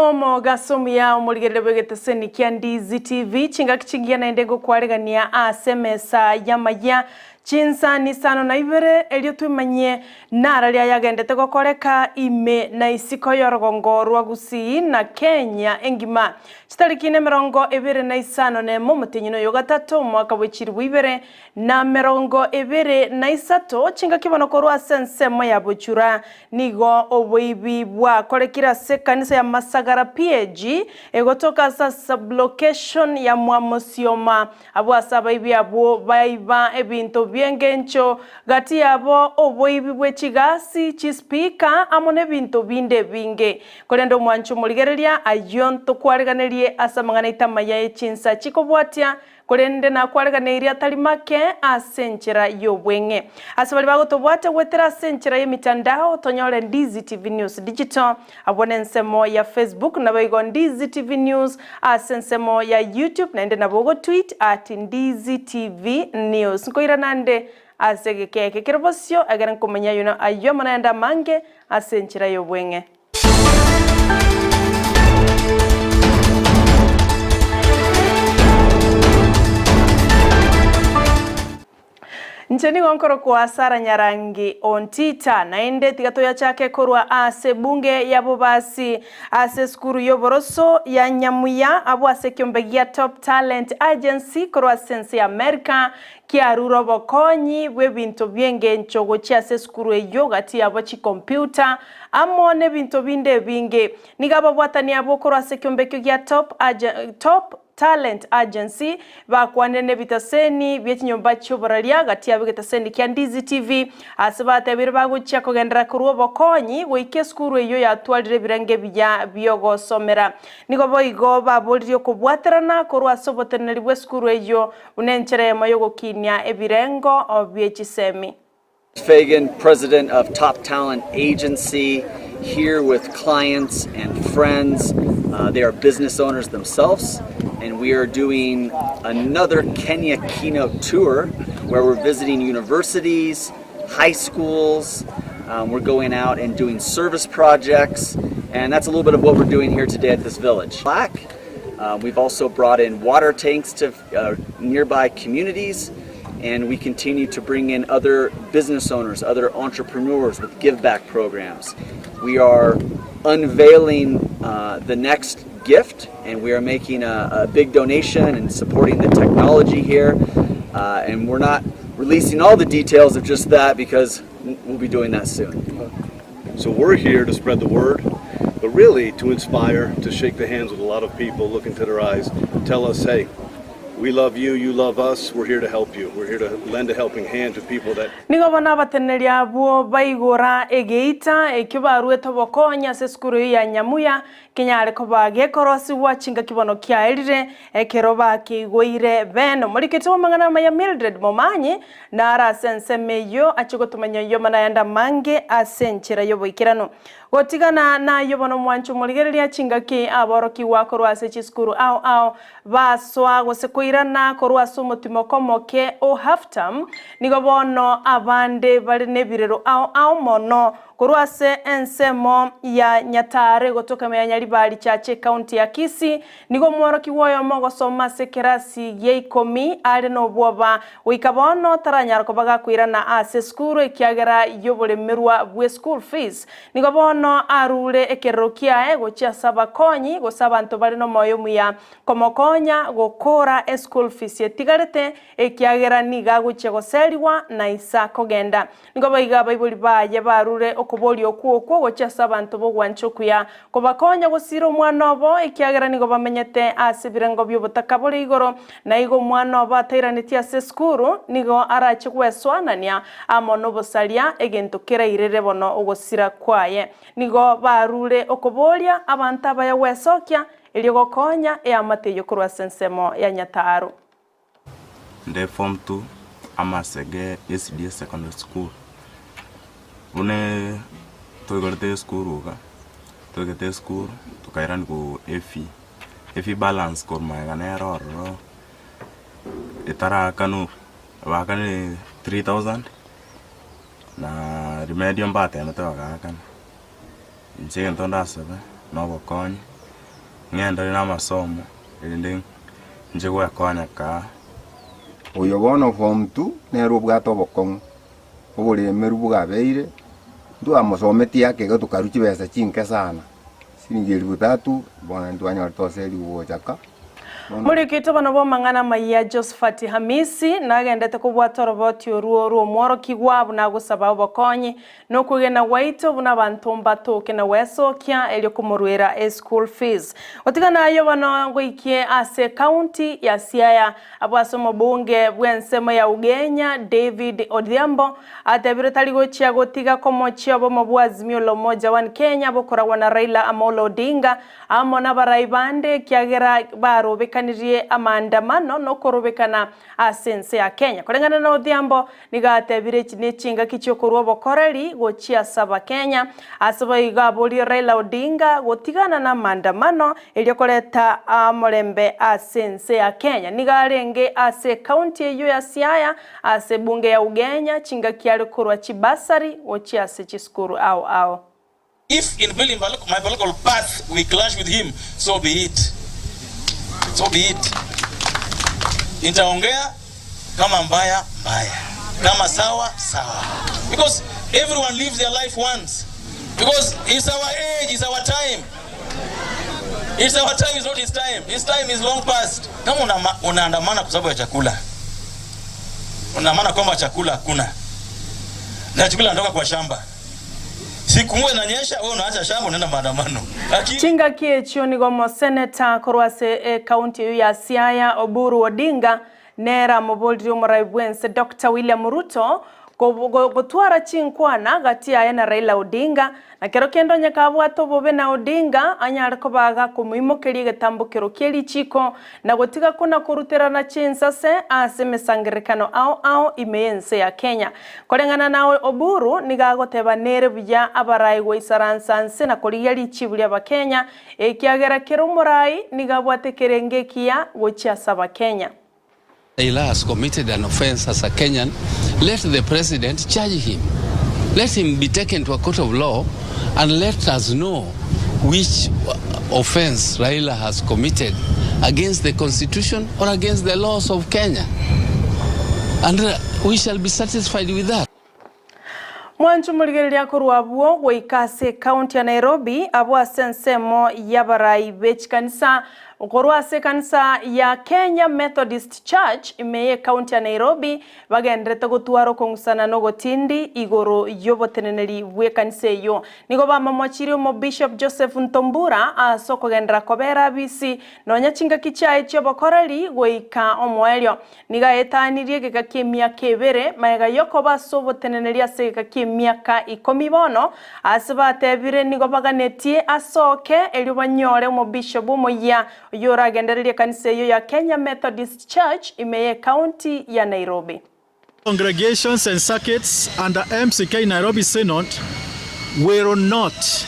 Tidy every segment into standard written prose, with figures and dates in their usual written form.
Omogaso omuya omorigerere bw'egeteseni kia Ndizi TV, chingaki chingiya naende ngokwaregania ase emesa y'amayia chinsani isano na ibere erio twemanyie nararia ayagendete gokoreka ime na isiko y'orogongo rwa Gusii na Kenya engima. Chitariki nemerongo ebere na isano nemo omotienyi noyo gatato omwaka bwe chilifu ibere na merongo ebere na isato, chingaki bono korwa ase ensemo ya bochura Nigo oboibi bwakorekire ase ekanisa ya Masagara PAG egotoka ase sublocation ya Mwamosioma, abwo ase abaibi abwo baiba ebinto bi'engencho, gati yabo oboibi bwe chigasi, chispeaker amo nebinto binde ebinge. Korende omwancho omorigereria ayio ntokwareganerie ase amang'ana aito amaya ye chinsa chikobwatia Korende nakwareganeirie atari make ase enchera y'obweng'e. Ase baria bagotobwatia goetera ase enchera y'emitandao, tonyore Ndizi TV News Digital, abwo nensemo ya Facebook, naboigo Ndizi TV News ase ensemo ya YouTube, naende nabo ogotweet at Ndizi TV News. Nkoirana nde ase egeka eke kere bosio, egere nkomanya ayio ayio amo naende amange ase enchera y'obweng'e. Inche nigo nkorokwa Sarah Nyarangi Ontita, naende tiga toyachake korwa ase ebunge ya Bobasi ase esukuru y'oboroso ya Nyamuya abwo ase ekiombe gia Top Talent Agency korwa ase ense ya America Kiarure obokonyi bw'ebinto bi'engencho gochia ase esukuru eyio gati yabo chikompiuta amo n'ebinto binde ebinge. Nigo ababwatani abwo korwa ase ekiombe ekio gia Top Top Talent Agency bakwanire n'ebitaseni bie chinyomba chi'oboraria gati yabo egetaseni kia Ndizi TV ase batebire bagochia kogenderera korwa obokonyi goika esukuru eyio yatwarire ebirenge ebiya bi'ogosomera. Nigo boigo baboririe okobwaterana korwa ase oboteneneri bw'esukuru eyio Buna enchera eyemo y'ogokinia ebirengo bie chisemi. Fagan, president of Top Talent Agency, here with clients and friends. They are business owners themselves, and we are doing another Kenya keynote tour where we're visiting universities, high schools, um, we're going out and doing service projects, and that's a little bit of what we're doing here today at this village. Black. We've also brought in water tanks to nearby communities and we continue to bring in other business owners, other entrepreneurs with give back programs. We are unveiling the next gift and we are making a, a big donation and supporting the technology here. and we're not releasing all the details of just that because we'll be doing that soon. So we're here to spread the word, but really to inspire, to shake the hands with a lot of people, look into their eyes, tell us, hey, we love you, you love us, we're here to help you, we're here to lend a helping hand to people that. Nigo bono abateneneri abwo baigora egeita ekio baruete obokonyi ase esukuru eyio ya Nyamuya, kenyare koba gekorosigwa chingaki bono kiaerire, ekero bakeigoire bene. Omoriketi bw'amang'ana amaya Mildred Momanyi nare ase ensemo eyio achie gotomanya oyio naende amange ase enchera y'oboikeranu. Gotigana nayio bono omwancho omorigereria chingaki aborokigwa korwa ase chisukuru ao ao basoa gose koirana korwa ase omotimoko omoke o half term, nigo bono abande bare nebirero ao ao mono Korwa ase ensemo ya Nyatare gotoka ime ya Nyaribari Church ecounty ya Kisii, nigo omworokigwa oyomo ogosoma ase ekerasi gia ikomi are nobwoba goika bono taranyara koba gakoirana ase esukuru ekiagera y'oboremerwa bwe school fees. Nigo bono arure ekerero kiaye gochia ase abakonyi gose abanto bare nomoyo omuya komokonya gokora eschool fees etigarete ekiagera nigo agochia goserigwa na isa kogenda. Nigo boigo abaibori baye barure okoboria okwo okwo gochia ase abanto b'ogwancha okuya, kobakonya gosiira omwana obo, ekiagera nigo bamenyete ase ebirengo bi'obotaka bore igoro, na igo omwana obo atairanetie ase esukuru, nigo arache gwesoanania amo nobosaria, egento kerairere bono ogosira kwaye. Nigo barure okoboria abanto abaya gwesokia, erio gokonya eamate eyio korwa ase ensemo ya Nyataro. Nde form two amasege SDA secondary school, buna toigorete esukuru iga, toigete esukuru tokairaniwa efee, efee balance korwa magega nere ororo etaraakanwa, baakanire 3000 na remedial mbatemete bagaakana. Inche egento ndasabe na obokonyi. Ng'enderere namasomo, erinde inche gwekonya kaa. Oyo bono form two nere obwate obokong'u, oboremeru bwabeire, ntwamosometie ake iga tokarwa chibesa chinke sana, siringi elifu tatu, bono ntwanyorete oseri gocha ka. Morikito bono bw'amang'ana amayia Josephat Hamisi nagendete kobwata oroboti orwo rw'omworokigwa buna agosaba obokonyi Nokwegena gwaito buna abanto mbatoke na gwesokia erio komoruera eschool fees. Gotiga nayio bono ngoikie ase ecounty ya Siaya abwo ase omobunge bw'ensemo ya Ugenya David Odhiambo atebire tari gochia gotiga komochia obomo bwa Azimio la Umoja One Kenya bokoragwa na Raila Amolo Odinga amo nabarai bande ekiagera barobekanirie amaandamano nokorobekana ase ense ya Kenya. Koreng'ana na Odhiambo Nigo atebire echi nechingaki chi'okorua obokoreri gochia ase Abakenya. Ase boigo aborie Raila Odinga gotigana namandamano erio koreta omorembe ase ense ya Kenya. Nigo arenge ase ecounty eyio ya Siaya ase ebunge ya Ugenya chingaki are korwa chibasari gochia ase chisukuru ao ao. If in building my political path we clash with him, so be it. So be it. Nitaongea kama mbaya mbaya, kama sawa sawa, because everyone lives their life once, because it's our age, it's our time. It's our time, it's not his time. His time is long past. Kama unaandamana kwa sababu ya chakula, unaandamana kwamba chakula hakuna na chakula inatoka kwa shamba Siku mvua inanyesha, wewe unaacha shamba unaenda maandamano. Lakini Chingaki echio nigo omoseneta korwa ase ecounty eyio ya Siaya Oburu Odinga nere amoborire omorai bwense Doctor William Ruto gotwara chinkwana gati yaye na Raila Odinga na kero kende onye kabwate obobe na Odinga anyare koba gakomoimokeria egetambokero kie richiko na gotiga kona koruterana chinsase ase emesangererekano ao ao ime y'ense ya Kenya. Koreng'ana na Oburu nigo agoteba nere buya abarai goisaransa nse na korigia richibu ri'Abakenya ekiagera kera omorai nigo abwate ekerengo ekiya gochia ase Abakenya. Raila has committed an offense as a Kenyan, let the president charge him. Let him be taken to a court of law and let us know which offense Raila has committed against the constitution or against the laws of Kenya. And we shall be satisfied with that. Mwanche omorigereria korwa abwo goika ase ecounty ya Nairobi, abwo ase ensemo y'abarai be chikanisa korwa ase ekanisa ya Kenya Methodist Church ime y'ecounty ya Nairobi bagenderete gotwara okong'usana na ogotindi igoro y'oboteneneri bw'ekanisa eyio. Nigo bamomochirie Omobishop Joseph Ntombura ase okogenderera kobera abisi nonya chingaki chiaye chi'obokoreri goika omoerio. Nigo aetanirie egeka ki'emiaka ebere magega y'okoba ase oboteneneri ase egeka ki'emiaka ikomi bono, aase batebire nigo baganetie asoke erio banyore omobishop omoyia oyio oragendererie ekanisa eyio ya Kenya Methodist Church ime y'ecounty ya Nairobi. Congregations and circuits under MCK Nairobi Synod will not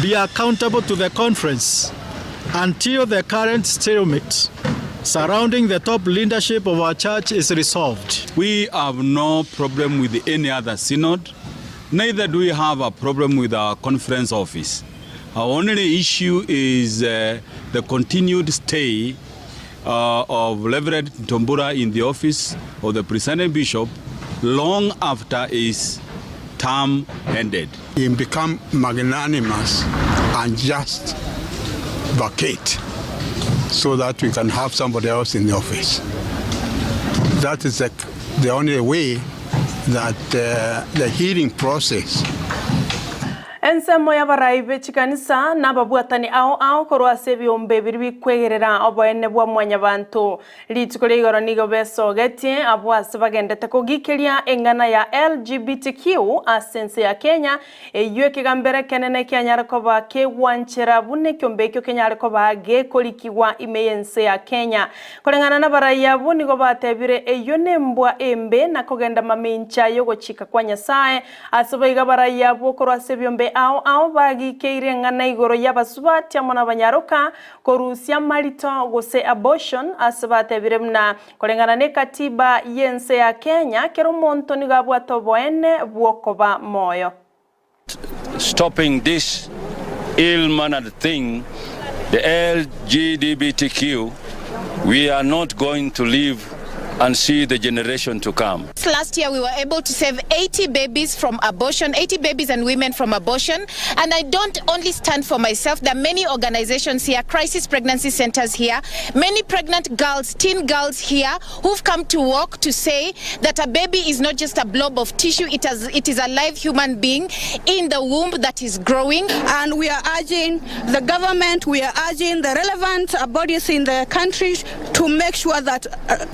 be accountable to the conference until the current stalemate surrounding the top leadership of our church is resolved. We have no problem with any other synod, neither do we have a problem with our conference office. Our only issue is uh, the continued stay uh, of Reverend Tombura in the office of the presiding bishop long after his term ended. He become magnanimous and just vacate so that we can have somebody else in the office. That is the, the only way that uh, the healing process Ensemo y'abarai be chikanisa na ababwatani ao ao korwa ase ebiombe biria bikwegerera oboene bwa Mwanyabanto. Rituko ria igoro nigo besogetie abwo ase bagendete kogikeria eng'ana ya LGBTQ ase ense ya Kenya, eyio ekegambero ekenene kianyare koba kegwanchera buna ekiombe ekio kenyare koba gekorikigwa ime y'ense ya Kenya. Koreng'ana nabarai abwo nigo batebire eyio nembwa embe na kogenda mamincha y'ogochika kwa Nyasae Ase boigo abarai abwo korwa ase ebiombe ao ao bagikeire eng'ana igoro y'abasubati amo nabanyaroka korusia amarito gose abortion ase batebire buna koreng'ana nekatiba y'ense ya Kenya kera omonto nigo abwate oboene bwokoba moyo. Stopping this ill-mannered thing The LGBTQ, we are not going to live and see the generation to come. Last year we were able to save 80 babies from abortion, 80 babies and women from abortion. And I don't only stand for myself, there are many organizations here, crisis pregnancy centers here, many pregnant girls, teen girls here who've come to walk to say that a baby is not just a blob of tissue, it, has, it is a live human being in the womb that is growing. And we are urging the government, we are urging the relevant bodies in the country to make sure that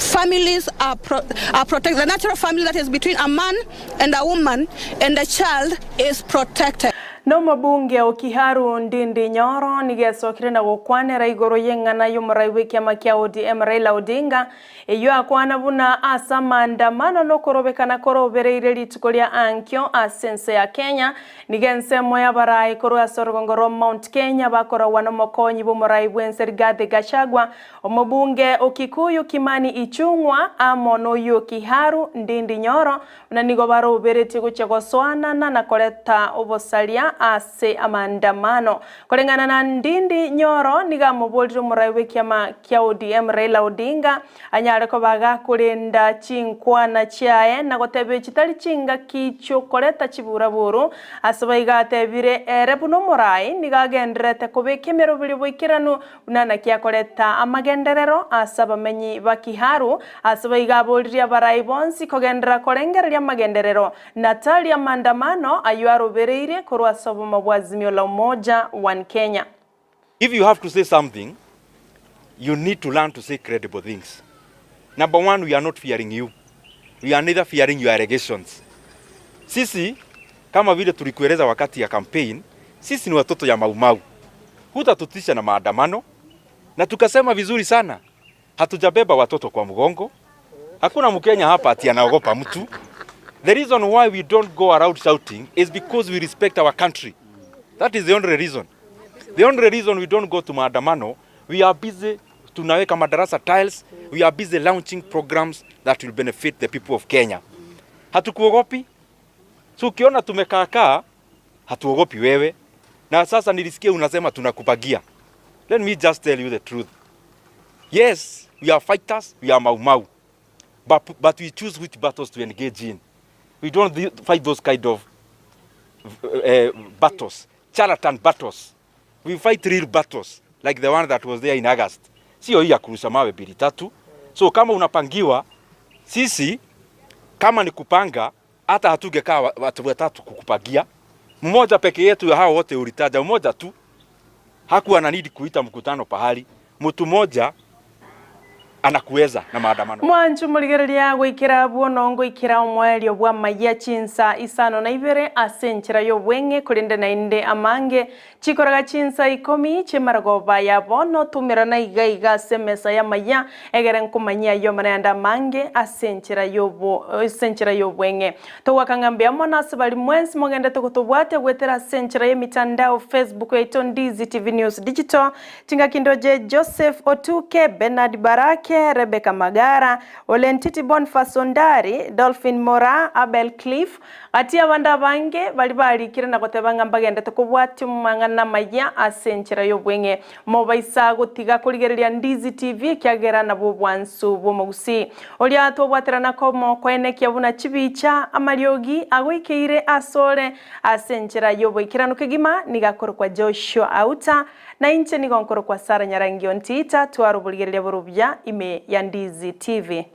families are, pro are protected. The natural family that is between a man and a woman and a child is protected. Nomobunge o Kiharu Ndindi Nyoro nigo esokire na gokwanera igoro y'eng'ana y'omorai bw'ekiama kia ODM Raila Odinga eyio akwana buna ase amaandamano na okorobekana korobereire rituko ria ankio ase ense ya Kenya nigo ensemo y'abarai korwa ase orogongo rwa Mount Kenya bakoragwa nomokonyi bw'omorai bw'ense Rigathi Gachagua Omobunge o Kikuyu Kimani Ichung'wa amo noyio o Kiharu Ndindi Nyoro buna nigo baroberetie gochia gosoanana na koreta obosaria ase amaandamano. Koreng'ana na Ndindi Nyoro nigo amoborire omorai bw'ekiama kia ODM Raila Odinga anyare koba gakorenda chinkwana chiaye na gotebia chitari chingaki chiokoreta chiburaburu. Ase boigo atebire ere buna omorai nigo agendererete kobeka emeroberio boikeranu Buna naki akoreta amagenderero ase abamenyi ba Kiharu, ase boigo aboririe abarai bonsi kogenderera korengereria amagenderero, na tari amaandamano ayio arobereirie korwa ase obomo bwa Azimio la Umoja One Kenya. If you have to say something, you need to learn to say credible things. Number one, we are not fearing you. We are neither fearing your allegations. Sisi kama vile tulikueleza wakati ya campaign, sisi ni watoto ya Maumau. Hutatutisha na maandamano, na tukasema vizuri sana, hatujabeba watoto kwa mgongo. Hakuna Mkenya hapa ati anaogopa mtu. The reason why we don't go around shouting is because we respect our country. That is the only reason. The only reason we don't go to maandamano, we are busy tunaweka madarasa tiles, we are busy launching programs that will benefit the people of Kenya. Hatukuogopi. So ukiona tumekaakaa, hatuogopi wewe. Na sasa nilisikia unasema tunakupagia. Let me just tell you the truth. Yes, we are fighters, we are mau mau. But, but we choose which battles to engage in. We don't fight those kind of battles, charlatan battles. We fight real battles like the one that was there in August. Sio hii ya kurusha mawe mbili tatu. So kama unapangiwa, sisi kama ni kupanga, hata hatugekaa watu watatu kukupangia. Mmoja peke yetu ya hao wote ulitaja, mmoja tu hakuwa na need kuita mkutano pahali. Mtu mmoja anakuweza na maandamano. Mwanchu morigereria goikera abwo nongoikera omoerio bw'amayia chinsa isano na ibere ase enchera y'obweng'e korende naende amange chikoraga chinsa ikomi chi'emarogoba ya bono tumerana iga iga ase emesa y'amayia egere nkomanyia ayio amarende amange ase enchera y'obo ase enchera y'obweng'e. Togoaka ng'a mbuya mono ase baria mwensi mogendete gotobwatia goetera ase enchera y'emitandao Facebook yaito Ndizi TV News Digital, chingaki ndoche Joseph Otuke, Bernard Barake, Rebecca Magara, Ole Ntiti Boniface Ondari, Dolphin Moraa, Abel Cliff, gati abande abange baria barikire na goteba ng'a mbagendete kobwatia amang'ana amaya ase enchera y'obweng'e. Mobaisa gotiga korigereria Ndizi TV ekiagera nabwo obwansu bw'omogusii. Oria twobwaterana komo koenekia buna chibicha amariogi agoikeire asore ase enchera y'oboikeranu kegima nigo akorokwa Joshua Auta, na inche nigo nkorokwa Sarah Nyarangio Ntiita, tware oborigereria bore obuya ime ya Ndizi TV.